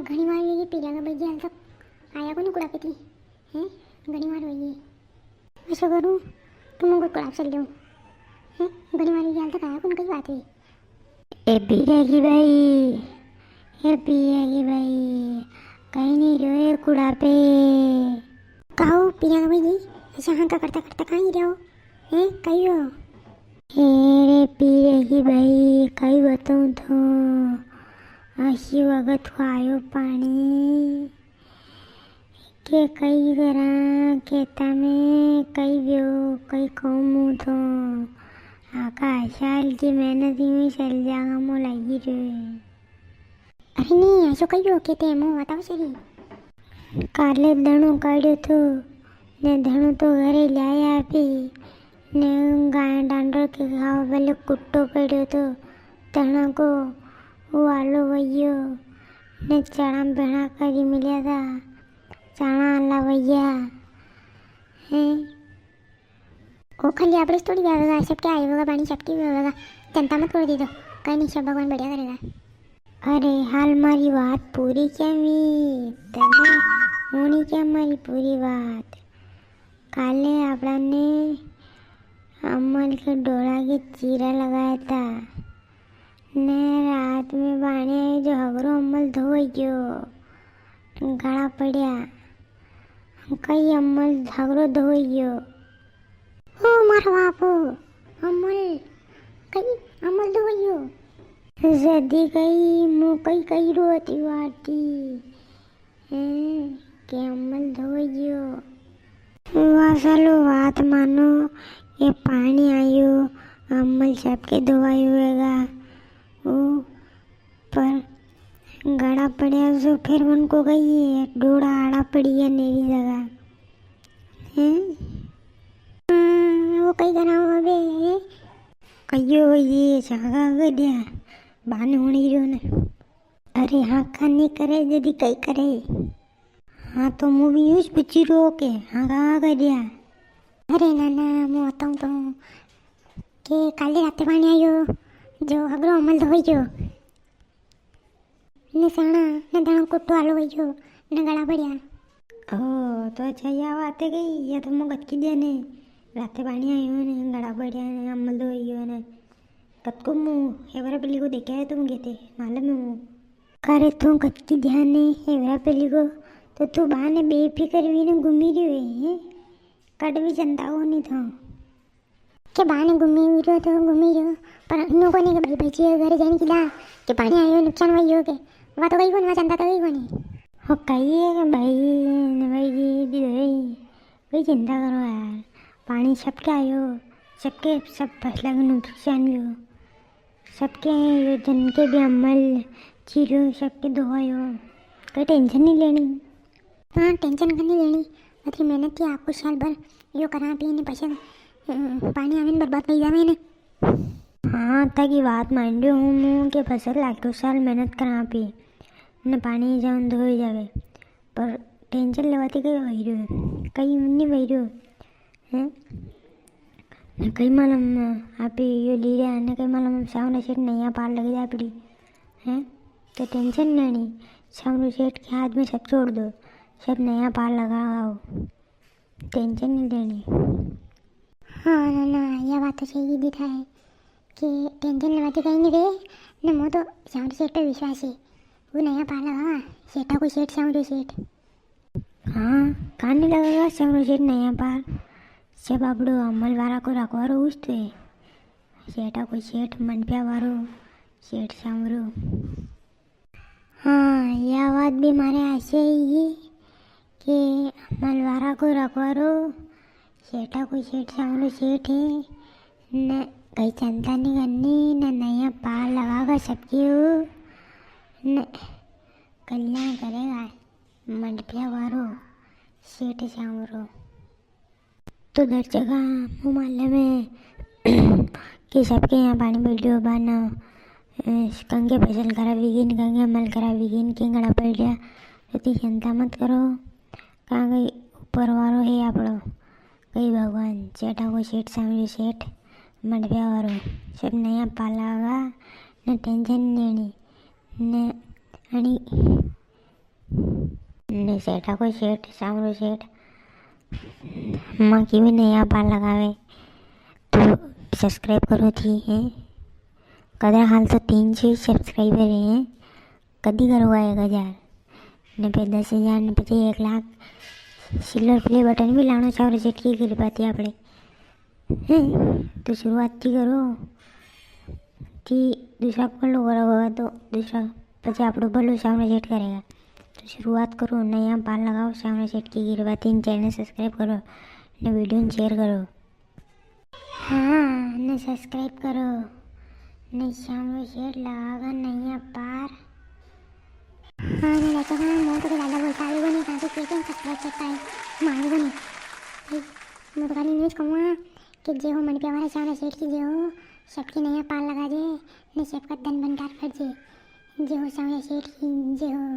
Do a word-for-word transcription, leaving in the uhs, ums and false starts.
घणी वार वेगी पीरिया का भाई जी हाल तक आया कोनी कुड़ा पे थी। हैं? घणी वार वेगी। असो करूँ, तुम उनको कुड़ा पे चल जाऊँ। हैं? घणी वार वेगी हाल तक आया कोनी, कई बात हुई? ए पीरिया की भाई, ए पीरिया की भाई, कई नी रियो ए कुड़ा पे। काओ पीरिया का भाई जी, ऐसा हांका करता करता कां नी रियो? हैं, कई हो? ए रे पीरिया की भाई, कई बताऊँ तो, अशी वगत को आयो पाणी, के कई करा, खेता में कई व्यो, कई कहूँ तो, आखा साल की मेहनत यूं ही चल जागा, मो लागी रे। अरे नी, ऐसो कई हो खेते, मो बताओ सरी। काले धणो काढ़्यो थो, ने धणो तो घरे लाया भी, ने गाय डांडर के खावा वाले कुट्टो पड़्यो थो, धणा को वो आलो वयो, ने चणा भेणा करी मिल्या था, चणा आला वया। हैं? ओ खाली आपणे थोड़ी व्यावेगा, सबके आवेगा पाणी, सबके व्यावेगा। चिंता मत करो दीदो, कई नी, सब भगवान बढ़िया करेगा। अरे हाल मारी बात पूरी क्या हुई? तने होनी क्या मारी पूरी बात? काले आपड़ा ने अमल के डोला के चीरा लगाया था, ने रात में पाणी आयो जो हगरो अमल धोई गयो, गड़ा पड़्या। कई अमल हगरो धोई गयो। ओ मारा बाप, अमल, कई अमल धोई गयो। जदी कई मु कई कई रोती वाती। हैं, के अमल धोई गयो। वा सालो बात मानो, ये पाणी आयो, अमल सबके धोवायो होएगा। ओ, पर गड़ा पड़्या जो फिर उनको कई है, डोड़ा आड़ा पड़ी है नेरी जगह। हैं? हाँ, वो कई कराओ अबे? कईयो ये चागा कर दिया, बाने होनी रह्यो ने। अरे हाँ, का नी करे, जदी कई करे। हाँ, तो मु भी यूं ज पूछी रो के, हाँ, का कर दिया? अरे नाना, मु बताऊं तो, के काले राते पाणी आयो, जो हगरो अमल धोई गयो। ने साणा, ने दाण कुट्टो आलो वई गयो, ने गड़ा पड़्या। ओ, तो अच्छा, या बात है गई, या तो मु गत की दिया ने, राते पाणी आयो ने, गड़ा पड़्या ने, अमल धोई गयो ने। कतको मु हेवरा पेली को देख्या है तुम गेते, मालूम है मु। करे तू कतकी ध्यान है हेवरा पेली को, तो तू बाने बेफिकर वी ने घूमी रह्यो है, हैं? कट भी चंता को नी था। के बाने घूमी रह्यो तो घूमी रह्यो, पर न्यू कोनी के भाई बची है घरे जाने की ला, के पाणी आयो नुकसान वई गयो के, वा तो कई कोनी, वा चंता तो कई कोनी। हो कई है के भाई, ने भाई जी, दी भाई, कोई चिंता करो यार, पाणी सबके आयो, सबके सब फसला के नुकसान व्यो, सबके यो जन के भी अमल चीरो, सबके धोवायो, कोई tension नी लेनी। हाँ, tension का नी लेनी, अतरी मेहनत थी आपको साल भर यो करा पी ने पछे, अ, पाणी आवे ने बर्बाद करी जावे ने। हाँ, ताकि बात मान रह्यो हूँ मु के फसल आखो साल मेहनत करा पी ने पाणी जावन धोई जावे। पर tension लेवाती कई वई रह्यो है, कई नी वई रह्यो है। ने कई मालूम आपे यो ली रहा, ने कई मालूम सामने सेठ नैया पार लग जा पड़ी है। तो tension नी लेनी, सामने सेठ के हाथ में सब छोड़ दो, सब नैया पार लगाओ, tension नी लेनी। हाँ ना ना, या बात तो सही कीदी था है। के tension लेवाती कई नी रे, ने मो तो सामरू सेठ पे विश्वास है। वो नैया पार लगावा, सेठा को सेठ सामरू सेठ। हाँ, का नी लगावा सामरू सेठ नैया पार। सब आपड़ो अमल वारा को रखवारो उस तो है। सेठा को सेठ मनप्या वारो, सेठ सामरू। हाँ, या बात भी मारे आसे ही के अमल वारा को रखवारो, सेठा को सेठ सामरू सेठ है, ने कई चंता नी करनी, ने नैया पार लगागा सबके हो, ने कल्याण करेगा मनप्या वारो, सेठ सामरू। तो दर्शका, मु मालूम है कि सबके यहाँ पाणी पड़ रह्यो बाना, अ, कंगे फसल खराब वीगी ने, कंगे अमल खराब वीगी ने, किंगड़ा पड़ रह्या, तो ती चिंता मत करो, कांगे ऊपर वारो है आपड़ो, कई भगवान, सेठा को सेठ, सामरू सेठ, मनप्या वारो, सब नैया पार लगागा, ने tension नी लेनी, ने अणी ने सेठा को सेठ, सांवरो सेठ, माँ की भी नैया पार लगावे, तो subscribe करो थी, हैं? कदे हाल तो तीन सौ subscriber हैं, कदी करोगा एक हजार, ने पे दस हजार, ने पे एक लाख। Silver play button भी लाणो सांवरा सेठ की कृपा थी आपड़े। हैं? तो शुरुआत थी करो, थी दूसरा को भलो करोगा तो दूसरा पछे आपड़ो भलो सांवरा सेठ करेगा। तो शुरुआत करो, नैया पार लगाओ सांवरा सेठ की कृपा थी, channel subscribe करो, ने video ने share करो। हाँ, ने subscribe करो, ने सांवरा सेठ लगागा नैया पार। हाँ, ने देखो हाँ, मूं तो कोई ज्यादा बोलता भी कोनी, कांके के के subscribe करता है, मांगे कोनी। भाई, मूं तो खाली यूं ज कहूँगा कि जय हो मन प्यारा सांवरा सेठ की जय हो, सबकी नैया पार लगा जे, ने सबका धन भंडार भर जे। जय हो सांवरा सेठ की जय हो।